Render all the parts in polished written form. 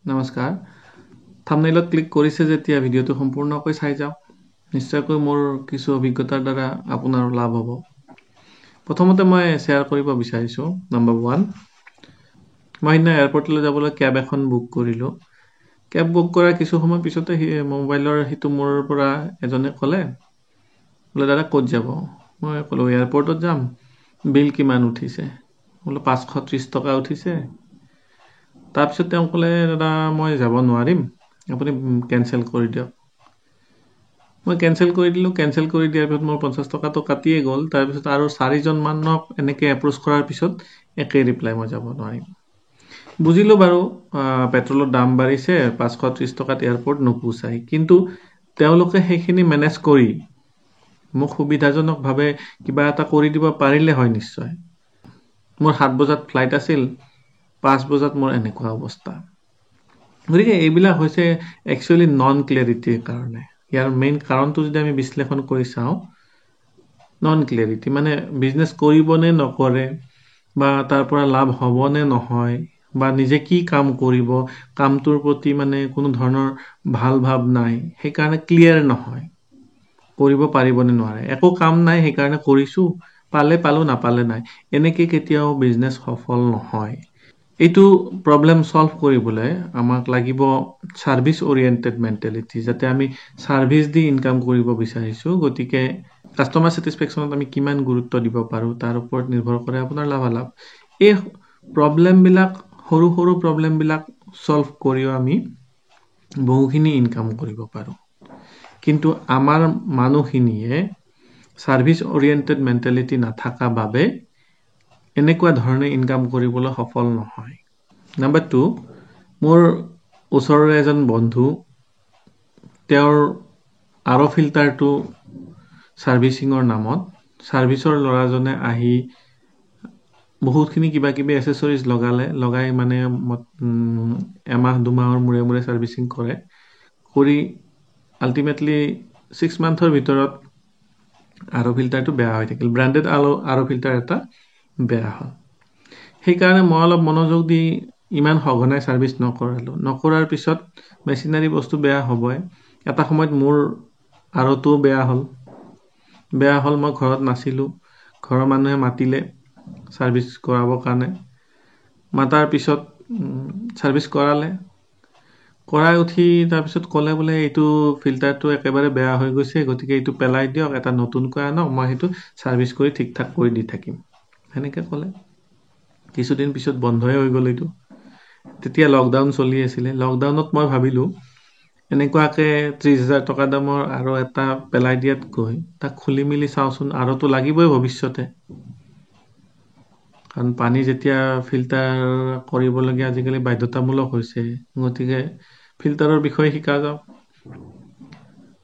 নমস্কাৰ। থাম্বনেইলত ক্লিক কৰিছে যেতিয়া ভিডিঅ'টো সম্পূৰ্ণকৈ চাই যাওক। নিশ্চয়কৈ মোৰ কিছু অভিজ্ঞতাৰ দ্বাৰা আপোনাৰো লাভ হ'ব। প্ৰথমতে মই শ্বেয়াৰ কৰিব বিচাৰিছোঁ, নাম্বাৰ 1, মই সিদিনা এয়াৰপৰ্টলৈ যাবলৈ কেব এখন বুক কৰিলোঁ। কেব বুক কৰাৰ কিছু সময় পিছতে সি মোবাইলৰ সিটো মূৰৰ পৰা এজনে ক'লে, বোলে দাদা ক'ত যাব? মই ক'লোঁ এয়াৰপৰ্টত যাম। বিল কিমান উঠিছে? বোলো 530 টকা উঠিছে। তাৰপিছত তেওঁ ক'লে, দাদা মই যাব নোৱাৰিম, আপুনি কেঞ্চেল কৰি দিয়ক। মই কেঞ্চেল কৰি দিলোঁ। কেঞ্চেল কৰি দিয়াৰ পিছত মোৰ 50 টকাটো কাটিয়ে গ'ল। তাৰপিছত আৰু চাৰিজনমানক এনেকৈ এপ্ৰ'চ কৰাৰ পিছত একেই ৰিপ্লাই, মই যাব নোৱাৰিম। বুজিলোঁ বাৰু, পেট্ৰলৰ দাম বাঢ়িছে, 530 টকাত এয়াৰপৰ্ট নোপোচায়, কিন্তু তেওঁলোকে সেইখিনি মেনেজ কৰি মোক সুবিধাজনকভাৱে কিবা এটা কৰি দিব পাৰিলে হয় নিশ্চয়। মোৰ 7 বজাত ফ্লাইট আছিল, 5 বজাত মোৰ এনেকুৱা অৱস্থা। গতিকে এইবিলাক হৈছে একচুৱেলি নন ক্লেৰিটিৰ কাৰণে। ইয়াৰ মেইন কাৰণটো যদি আমি বিশ্লেষণ কৰি চাওঁ, নন ক্লেৰিটি মানে বিজনেছ কৰিবনে নকৰে, বা তাৰ পৰা লাভ হ'বনে নহয়, বা নিজে কি কাম কৰিব, কামটোৰ প্ৰতি মানে কোনো ধৰণৰ ভাল ভাৱ নাই, সেইকাৰণে ক্লিয়াৰ নহয় কৰিব পাৰিবনে নোৱাৰে। একো কাম নাই সেইকাৰণে কৰিছোঁ, পালে পালোঁ নাপালে নাই। এনেকৈ কেতিয়াও বিজনেছ সফল নহয়। এইটো প্ৰব্লেম ছল্ভ কৰিবলৈ আমাক লাগিব ছাৰ্ভিচ অৰিয়েণ্টেড মেণ্টেলিটি, যাতে আমি ছাৰ্ভিচ দি ইনকাম কৰিব বিচাৰিছোঁ। গতিকে কাষ্টমাৰ ছেটিছফেকশ্যনত আমি কিমান গুৰুত্ব দিব পাৰোঁ তাৰ ওপৰত নিৰ্ভৰ কৰে আপোনাৰ লাভালাভ। এই প্ৰব্লেমবিলাক, সৰু সৰু প্ৰব্লেমবিলাক ছল্ভ কৰিও আমি বহুখিনি ইনকাম কৰিব পাৰোঁ। কিন্তু আমাৰ মানুহখিনিয়ে ছাৰ্ভিচ অৰিয়েণ্টেড মেণ্টেলিটি নাথাকা বাবে এনেকুৱা ধৰণে ইনকাম কৰিবলৈ সফল নহয়। নাম্বাৰ 2, মোৰ ওচৰৰে এজন বন্ধু, তেওঁৰ আৰ অ' ফিল্টাৰটো ছাৰ্ভিচিঙৰ নামত ছাৰ্ভিচৰ ল'ৰাজনে আহি বহুতখিনি কিবা কিবি এচেচৰিজ লগালে, লগাই মানে এমাহ দুমাহৰ মূৰে মূৰে ছাৰ্ভিচিং কৰে, কৰি আল্টিমেটলি 6 মান্থৰ ভিতৰত আৰ অ' ফিল্টাৰটো বেয়া হৈ থাকিল। ব্ৰেণ্ডেড আৰ অ' ফিল্টাৰ এটা বেয়া হ'ল। সেইকাৰণে মই অলপ মনোযোগ দি ইমান সঘনাই ছাৰ্ভিচ নকৰালোঁ। নকৰাৰ পিছত মেচিনাৰী বস্তু বেয়া হ'বই। এটা সময়ত মোৰ আৰ অ'টোও বেয়া হ'ল। বেয়া হ'ল, মই ঘৰত নাছিলোঁ, ঘৰৰ মানুহে মাতিলে ছাৰ্ভিচ কৰাবৰ কাৰণে। মাতাৰ পিছত ছাৰ্ভিচ কৰালে, কৰাই উঠি তাৰপিছত ক'লে বোলে এইটো ফিল্টাৰটো একেবাৰে বেয়া হৈ গৈছে, গতিকে এইটো পেলাই দিয়ক, এটা নতুনকৈ আনক, মই সেইটো ছাৰ্ভিচ কৰি ঠিক ঠাক কৰি দি থাকিম, সেনেকৈ ক'লে। কিছুদিন পিছত বন্ধই হৈ গ'ল এইটো। তেতিয়া লকডাউন চলি আছিলে। লকডাউনত মই ভাবিলোঁ এনেকুৱাকৈ 30,000 টকা দামৰ আৰু এটা পেলাই দিয়াতকৈ তাক খুলি মেলি চাওঁচোন, আৰুতো লাগিবই ভৱিষ্যতে, কাৰণ পানী যেতিয়া ফিল্টাৰ কৰিবলগীয়া আজিকালি বাধ্যতামূলক হৈছে, গতিকে ফিল্টাৰৰ বিষয়ে শিকা যাওক।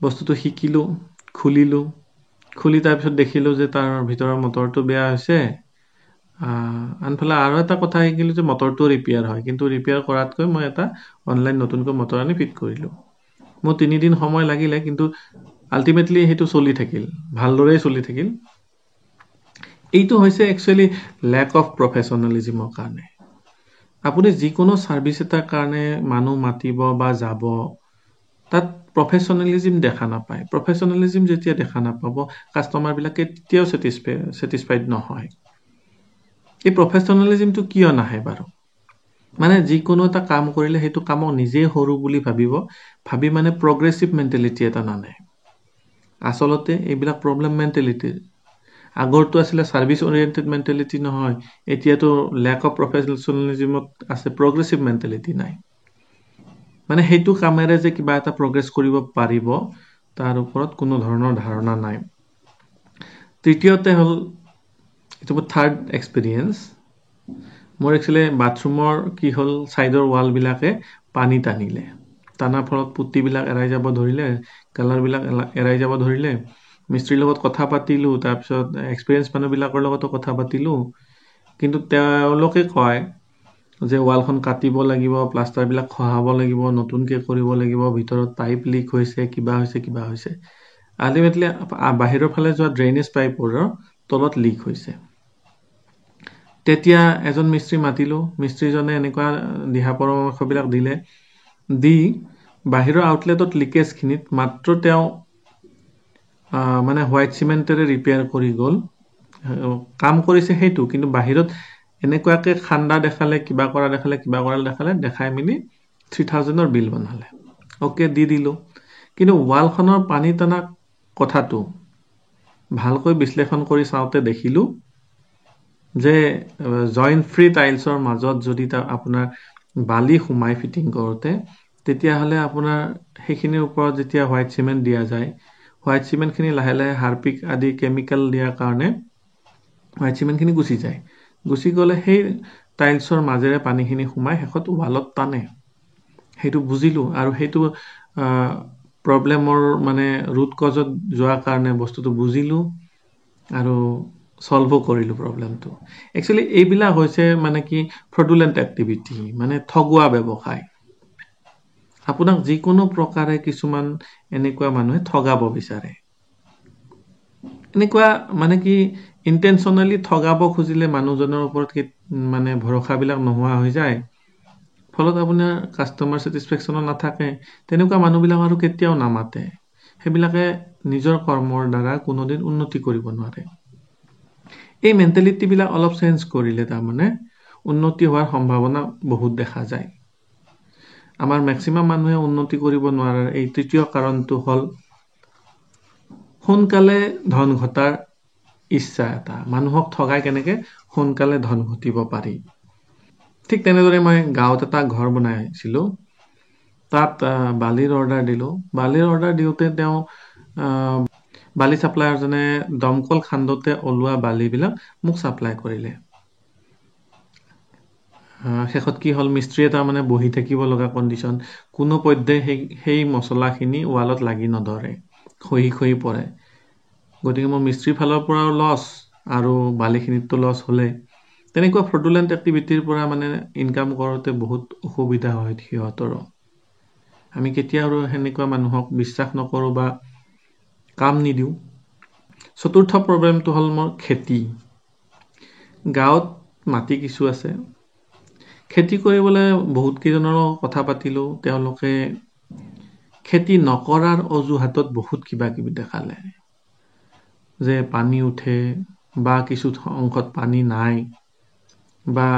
বস্তুটো শিকিলোঁ, খুলিলোঁ, খুলি তাৰপিছত দেখিলোঁ যে তাৰ ভিতৰৰ মটৰটো বেয়া হৈছে। আনফালে আৰু এটা কথা শিকিলোঁ যে মটৰটো ৰিপেয়াৰ হয়, কিন্তু ৰিপেয়াৰ কৰাতকৈ মই এটা অনলাইন নতুনকৈ মটৰ আনি ফিট কৰিলোঁ। মোৰ 3 দিন সময় লাগিলে, কিন্তু আল্টিমেটলি সেইটো চলি থাকিল, ভালদৰেই চলি থাকিল। এইটো হৈছে একচুৱেলি লেক অফ প্ৰফেচনেলিজিমৰ কাৰণে। আপুনি যিকোনো ছাৰ্ভিচ এটাৰ কাৰণে মানুহ মাতিব বা যাব, তাত প্ৰফেচনেলিজিম দেখা নাপায়। প্ৰফেচনেলিজিম যেতিয়া দেখা নাপাব, কাষ্টমাৰবিলাক কেতিয়াও ছেটিছফাইড নহয়। এই প্ৰফেচনেলিজিমটো কিয় নাহে বাৰু? মানে যিকোনো এটা কাম কৰিলে সেইটো কামক নিজেই সৰু বুলি ভাবিব, ভাবি মানে প্ৰগ্ৰেছিভ মেণ্টেলিটি এটা নানে। আচলতে এইবিলাক প্ৰব্লেম মেণ্টেলিটিৰ। আগৰটো আছিলে ছাৰ্ভিচ অৰিয়েণ্টেড মেণ্টেলিটি নহয়, এতিয়াতো লেক অফ প্ৰফেচনেলিজিমত আছে প্ৰগ্ৰেছিভ মেণ্টেলিটি নাই। মানে সেইটো কামেৰে যে কিবা এটা প্ৰগ্ৰেছ কৰিব পাৰিব তাৰ ওপৰত কোনো ধৰণৰ ধাৰণা নাই। তৃতীয়তে হ'ল, এইটো মোৰ থাৰ্ড এক্সপিৰিয়েঞ্চ। মোৰ একচুৱেলি বাথৰুমৰ কি হ'ল, ছাইডৰ ৱালবিলাকে পানী টানিলে, টানাৰ ফলত পুটিবিলাক এৰাই যাব ধৰিলে, কালাৰবিলাক এৰাই যাব ধৰিলে। মিস্ত্ৰীৰ লগত কথা পাতিলোঁ, তাৰপিছত এক্সপিৰিয়েঞ্চ মানুহবিলাকৰ লগতো কথা পাতিলোঁ, কিন্তু তেওঁলোকে কয় যে ৱালখন কাটিব লাগিব, প্লাষ্টাৰবিলাক খহাব লাগিব, নতুনকৈ কৰিব লাগিব, ভিতৰত পাইপ লিক হৈছে, কিবা হৈছে কিবা হৈছে। আল্টিমেটলি বাহিৰৰ ফালে যোৱা ড্ৰেইনেজ পাইপৰ তলত লিক হৈছে। তেতিয়া এজন মিস্ত্ৰী মাতিলোঁ, মিস্ত্ৰীজনে এনেকুৱা দিহা পৰামৰ্শবিলাক দিলে। দি বাহিৰৰ আউটলেটত লিকেজখিনিত মাত্ৰ তেওঁ মানে হোৱাইট চিমেণ্টেৰে ৰিপেয়াৰ কৰি গ'ল। কাম কৰিছে সেইটো, কিন্তু বাহিৰত এনেকুৱাকৈ খান্দা দেখালে, কিবা কৰা দেখালে, কিবা কৰা দেখালে, দেখাই মেলি 3000ৰ বিল বনালে। অ'কে, দি দিলোঁ। কিন্তু ৱালখনৰ পানী টনা কথাটো ভালকৈ বিশ্লেষণ কৰি চাওঁতে দেখিলোঁ যে জইণ্ট ফ্ৰী টাইলছৰ মাজত যদি আপোনাৰ বালি সোমাই ফিটিং কৰোঁতে, তেতিয়াহ'লে আপোনাৰ সেইখিনিৰ ওপৰত যেতিয়া হোৱাইট চিমেণ্ট দিয়া যায়, হোৱাইট চিমেণ্টখিনি লাহে লাহে হাৰপিক আদি কেমিকেল দিয়াৰ কাৰণে হোৱাইট চিমেণ্টখিনি গুচি যায়। গুচি গ'লে সেই টাইলছৰ মাজেৰে পানীখিনি সোমাই শেষত ৱালত টানে। সেইটো বুজিলোঁ আৰু সেইটো প্ৰব্লেমৰ মানে ৰুট কজত যোৱাৰ কাৰণে বস্তুটো বুজিলোঁ আৰু ছল্ভো কৰিলোঁ প্ৰব্লেমটো। একচুৱেলি এইবিলাক হৈছে মানে কি ফ্ৰডুলেণ্ট এক্টিভিটি, মানে ঠগোৱা ব্যৱসায়। আপোনাক যিকোনো প্ৰকাৰে কিছুমান এনেকুৱা মানুহে ঠগাব বিচাৰে। এনেকুৱা মানে কি ইণ্টেনশ্যনেলি ঠগাব খুজিলে মানুহজনৰ ওপৰত মানে ভৰসাবিলাক নোহোৱা হৈ যায়, ফলত আপোনাৰ কাষ্টমাৰ ছেটিছফেকশ্যনো নাথাকে। তেনেকুৱা মানুহবিলাক আৰু কেতিয়াও নামাতে। সেইবিলাকে নিজৰ কৰ্মৰ দ্বাৰা কোনোদিন উন্নতি কৰিব নোৱাৰে। এই মেণ্টেলিটিবিলাক অলপ চেঞ্জ কৰিলে তাৰমানে উন্নতি হোৱাৰ সম্ভাৱনা বহুত দেখা যায়। আমাৰ মেক্সিমাম মানুহে উন্নতি কৰিব নোৱাৰাৰ এই তৃতীয় কাৰণটো হ'ল সোনকালে ধন ঘটাৰ ইচ্ছা এটা, মানুহক ঠগাই কেনেকৈ সোনকালে ধন ঘটিব পাৰি। ঠিক তেনেদৰে মই গাঁৱত এটা ঘৰ বনাইছিলোঁ, তাত বালিৰ অৰ্ডাৰ দিলোঁ। বালিৰ অৰ্ডাৰ দিওঁতে তেওঁ বালি ছাপ্লায়াৰজনে দমকল খান্দোতে ওলোৱা বালিবিলাক মোক ছাপ্লাই কৰিলে। শেষত কি হ'ল, মিস্ত্ৰীয়ে তাৰমানে বহি থাকিব লগা কণ্ডিশ্যন, কোনো পধ্যে সেই মছলাখিনি ৱালত লাগি নধৰে, খহি খহি পৰে। গতিকে মোৰ মিস্ত্ৰীৰ ফালৰ পৰাও লছ আৰু বালিখিনিততো লছ হ'লেই। তেনেকুৱা ফ্ৰডুলেণ্ট এক্টিভিটিৰ পৰা মানে ইনকাম কৰোঁতে বহুত অসুবিধা হয় সিহঁতৰো। আমি কেতিয়াও আৰু সেনেকুৱা মানুহক বিশ্বাস নকৰোঁ বা কাম নিদিওঁ। চতুৰ্থ প্ৰব্লেমটো হ'ল মোৰ খেতি। গাঁৱত মাটি কিছু আছে, খেতি কৰিবলৈ বহুত কেইজনৰ কথা পাতিলোঁ, তেওঁলোকে খেতি নকৰাৰ অজুহাতত বহুত কিবা কিবি দেখালে, যে পানী উঠে বা কিছু অংশত পানী নাই বা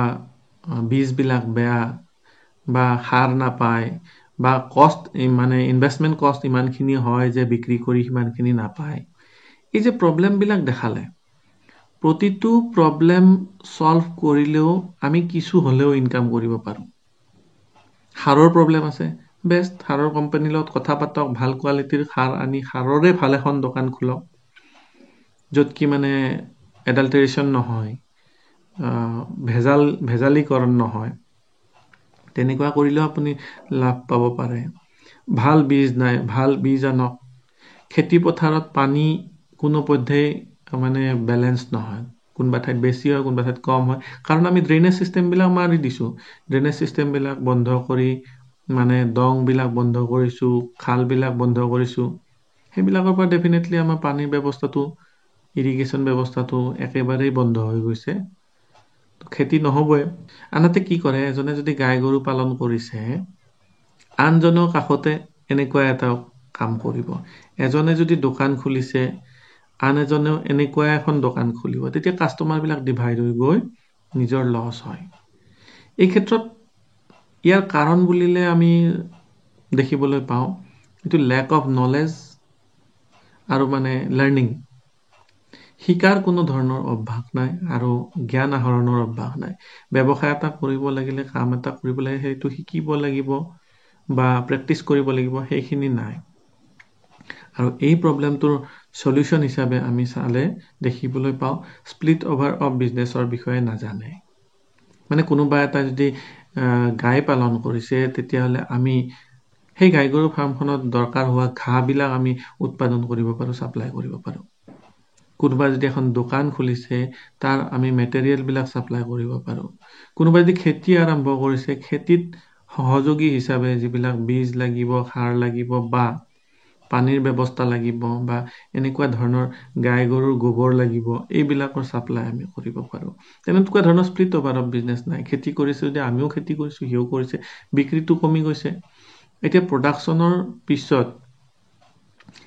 বীজবিলাক বেয়া বা সাৰ নাপায় বা কষ্ট মানে ইনভেষ্টমেণ্ট কষ্ট ইমানখিনি হয় যে বিক্ৰী কৰি সিমানখিনি নাপায়। এই যে প্ৰব্লেমবিলাক দেখালে, প্ৰতিটো প্ৰব্লেম ছল্ভ কৰিলেও আমি কিছু হ'লেও ইনকাম কৰিব পাৰোঁ। সাৰৰ প্ৰব্লেম আছে, বেষ্ট সাৰৰ কোম্পানীৰ লগত কথা পাতক, ভাল কোৱালিটিৰ সাৰ আনি সাৰৰে ভাল এখন দোকান খোলক, য'ত কি মানে এডাল্টাৰেশ্যন নহয়, ভেজালিকৰণ নহয়। তেনেকুৱা কৰিলেও আপুনি লাভ পাব পাৰে। ভাল বীজ নাই, ভাল বীজ আনক। খেতি পথাৰত পানী কোনো পধ্যেই মানে বেলেঞ্চ নহয়, কোনোবা ঠাইত বেছি হয়, কোনোবা ঠাইত কম হয়, কাৰণ আমি ড্ৰেইনেজ চিষ্টেমবিলাক মাৰি দিছোঁ। ড্ৰেইনেজ চিষ্টেমবিলাক বন্ধ কৰি মানে দংবিলাক বন্ধ কৰিছোঁ, খালবিলাক বন্ধ কৰিছোঁ। সেইবিলাকৰ পৰা ডেফিনেটলি আমাৰ পানীৰ ব্যৱস্থাটো, ইৰিগেশ্যন ব্যৱস্থাটো একেবাৰেই বন্ধ হৈ গৈছে, খেতি নহ'বই। আনহাতে কি কৰে, এজনে যদি গাই গৰু পালন কৰিছে, আনজনৰ কাষতে এনেকুৱা এটা কাম কৰিব। এজনে যদি দোকান খুলিছে, আন এজনেও এনেকুৱা এখন দোকান খুলিব। তেতিয়া কাষ্টমাৰবিলাক ডিভাইড হৈ গৈ নিজৰ লছ হয়। এই ক্ষেত্ৰত ইয়াৰ কাৰণ বুলিলে আমি দেখিবলৈ পাওঁ এইটো লেক অফ নলেজ আৰু মানে লাৰ্ণিং, শিকাৰ কোনো ধৰণৰ অভ্যাস নাই আৰু জ্ঞান আহৰণৰ অভ্যাস নাই। ব্যৱসায় এটা কৰিব লাগিলে, কাম এটা কৰিব লাগিলে সেইটো শিকিব লাগিব বা প্ৰেক্টিচ কৰিব লাগিব, সেইখিনি নাই। আৰু এই প্ৰব্লেমটোৰ চলিউশ্যন হিচাপে আমি চালে দেখিবলৈ পাওঁ স্প্লিট অভাৰ অফ বিজনেছৰ বিষয়ে নাজানে। মানে কোনোবা এটা যদি গাই পালন কৰিছে, তেতিয়াহ'লে আমি সেই গাই গৰু ফাৰ্মখনত দৰকাৰ হোৱা ঘাঁহবিলাক আমি উৎপাদন কৰিব পাৰোঁ, ছাপ্লাই কৰিব পাৰোঁ। কোনোবা যদি এখন দোকান খুলিছে, তাৰ আমি মেটেৰিয়েলবিলাক ছাপ্লাই কৰিব পাৰোঁ। কোনোবাই যদি খেতি আৰম্ভ কৰিছে, খেতিত সহযোগী হিচাপে যিবিলাক বীজ লাগিব, সাৰ লাগিব বা পানীৰ ব্যৱস্থা লাগিব বা এনেকুৱা ধৰণৰ গাই গৰুৰ গোবৰ লাগিব, এইবিলাকৰ ছাপ্লাই আমি কৰিব পাৰোঁ। তেনেকুৱা ধৰণৰ স্প্লিট অভাৰ অফ বিজনেছ নাই। খেতি কৰিছে যদি আমিও খেতি কৰিছোঁ, সিও কৰিছে, বিক্ৰীটো কমি গৈছে। এতিয়া প্ৰডাকশ্যনৰ পিছত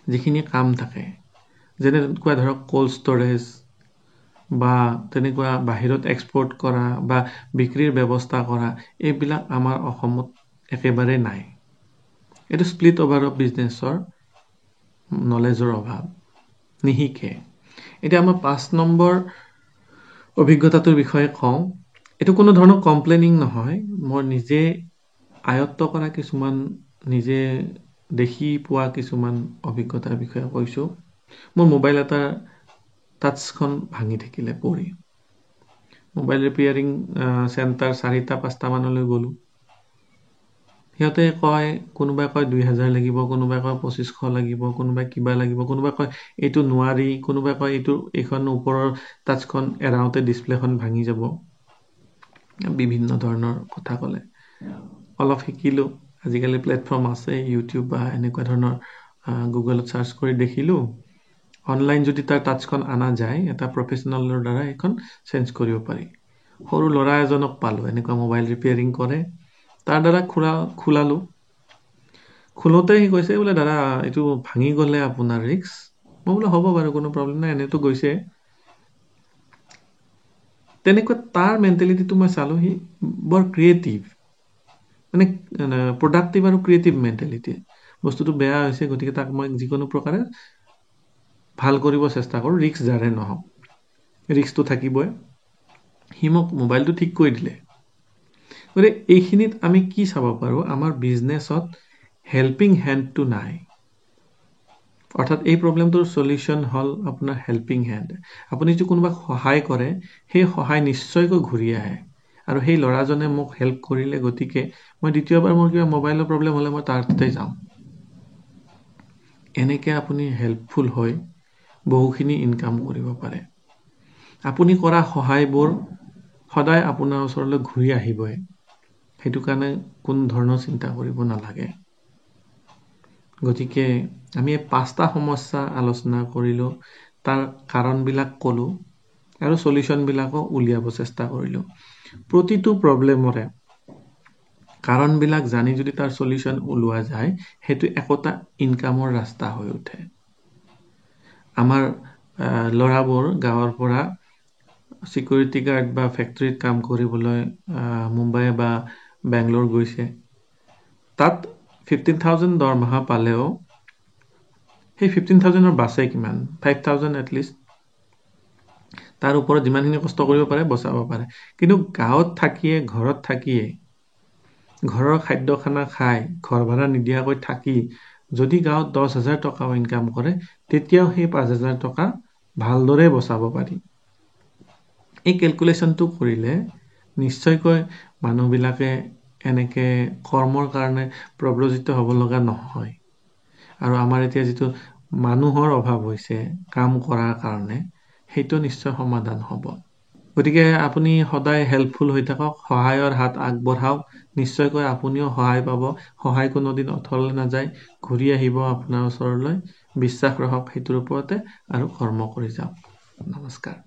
যিখিনি কাম থাকে, যেনেকুৱা ধৰক ক'ল্ড ষ্ট'ৰেজ বা তেনেকুৱা বাহিৰত এক্সপৰ্ট কৰা বা বিক্ৰীৰ ব্যৱস্থা কৰা, এইবিলাক আমাৰ অসমত একেবাৰে নাই। এইটো স্প্লিট অভাৰ অফ বিজনেছৰ নলেজৰ অভাৱ, নিশিকে। এতিয়া আমাৰ 5 নম্বৰ অভিজ্ঞতাটোৰ বিষয়ে কওঁ। এইটো কোনো ধৰণৰ কমপ্লেইনিং নহয়, মই নিজে আয়ত্ব কৰা কিছুমান, নিজে দেখি পোৱা কিছুমান অভিজ্ঞতাৰ বিষয়ে কৈছোঁ। মোৰ মোবাইল এটাৰ টাচখন ভাঙি থাকিলে পৰি, মোবাইল ৰিপেয়াৰিং চেণ্টাৰ 4টা-5টা মানলৈ গ'লোঁ। সিহঁতে কয়, কোনোবাই কয় 2000 লাগিব, কোনোবাই কয় 2500 লাগিব, কোনোবাই কিবা লাগিব, কোনোবাই কয় এইটো নোৱাৰি, কোনোবাই কয় এইটো এইখন ওপৰৰ টাচখন এৰাওঁতে ডিছপ্লেখন ভাঙি যাব, বিভিন্ন ধৰণৰ কথা ক'লে। অলপ শিকিলোঁ, আজিকালি প্লেটফৰ্ম আছে ইউটিউব বা এনেকুৱা ধৰণৰ, গুগলত চাৰ্চ কৰি দেখিলোঁ অনলাইন যদি তাৰ টাচখন অনা যায়, এটা প্ৰফেচনেলৰ দ্বাৰা এইখন চেঞ্জ কৰিব পাৰি। সৰু ল'ৰা এজনক পালোঁ, এনেকুৱা মোবাইল ৰিপেয়াৰিং কৰে, তাৰ দ্বাৰা খোলালোঁ। খোলোঁতে সি কৈছে বোলে দাদা এইটো ভাঙি গ'লে আপোনাৰ ৰিস্ক। মই বোলো হ'ব বাৰু, কোনো প্ৰব্লেম নাই, এনেইতো গৈছে। তেনেকুৱা তাৰ মেণ্টেলিটিটো মই চালোঁ, সি বৰ ক্ৰিয়েটিভ, মানে প্ৰডাক্টিভ আৰু ক্ৰিয়েটিভ মেণ্টেলিটি। বস্তুটো বেয়া হৈছে, গতিকে তাক মই যিকোনো প্ৰকাৰে ভাল কৰিব চেষ্টা কৰোঁ, ৰিস্ক যাৰে নহওক, ৰিস্কটো থাকিবই। সি মোক মোবাইলটো ঠিক কৰি দিলে। গতিকে এইখিনিত আমি কি চাব পাৰোঁ, আমাৰ বিজনেছত হেল্পিং হেণ্ডটো নাই। অৰ্থাৎ এই প্ৰব্লেমটোৰ চলিউশ্যন হ'ল আপোনাৰ হেল্পিং হেণ্ড। আপুনি যদি কোনোবাক সহায় কৰে, সেই সহায় নিশ্চয়কৈ ঘূৰি আহে। আৰু সেই ল'ৰাজনে মোক হেল্প কৰিলে, গতিকে মই দ্বিতীয়বাৰ মোৰ কিবা মোবাইলৰ প্ৰব্লেম হ'লে মই তাৰ তাতে যাওঁ। এনেকৈ আপুনি হেল্পফুল হৈ বহুখিনি ইনকাম কৰিব পাৰে। আপুনি কৰা সহায়বোৰ সদায় আপোনাৰ ওচৰলৈ ঘূৰি আহিবই, সেইটো কাৰণে কোনো ধৰণৰ চিন্তা কৰিব নালাগে। গতিকে আমি এই 5টা সমস্যা আলোচনা কৰিলোঁ, তাৰ কাৰণবিলাক ক'লোঁ আৰু চলিউশ্যনবিলাকো উলিয়াব চেষ্টা কৰিলোঁ। প্ৰতিটো প্ৰব্লেমৰে কাৰণবিলাক জানি যদি তাৰ চলিউশ্যন ওলোৱা যায়, সেইটো একোটা ইনকামৰ ৰাস্তা হৈ উঠে। আমাৰ ল'ৰাবোৰ গাঁৱৰ পৰা চিকিউৰিটি গাৰ্ড বা ফেক্টৰীত কাম কৰিবলৈ মুম্বাই বা বেংগলোৰ গৈছে। তাত 15,000 দৰমহা পালেও সেই 15,000ৰ বাচে কিমান, 5,000 এটলিষ্ট। তাৰ ওপৰত যিমানখিনি কষ্ট কৰিব পাৰে বচাব পাৰে। কিন্তু গাঁৱত থাকিয়ে, ঘৰত থাকিয়ে, ঘৰৰ খাদ্য খানা খাই, ঘৰ ভাড়া নিদিয়াকৈ থাকি যদি গাঁৱত 10,000 টকাও ইনকাম কৰে, তেতিয়াও সেই 5,000 টকা ভালদৰে বচাব পাৰি। এই কেলকুলেশ্যনটো কৰিলে নিশ্চয়কৈ মানুহবিলাকে এনেকৈ কৰ্মৰ কাৰণে প্ৰব্ৰজিত হ'ব লগা নহয়। আৰু আমাৰ এতিয়া যিটো মানুহৰ অভাৱ হৈছে কাম কৰাৰ কাৰণে, সেইটো নিশ্চয় সমাধান হ'ব। গতিকে আপুনি সদায় হেল্পফুল হৈ থাকক, সহায়ৰ হাত আগবঢ়াওক, নিশ্চয়কৈ আপুনিও সহায় পাব। সহায় কোনোদিন অথলে নাযায়, ঘূৰি আহিব আপোনাৰ ওচৰলৈ। বিশ্বাস ৰাখক সেইটোৰ ওপৰতে আৰু কৰ্ম কৰি যাওক। নমস্কাৰ।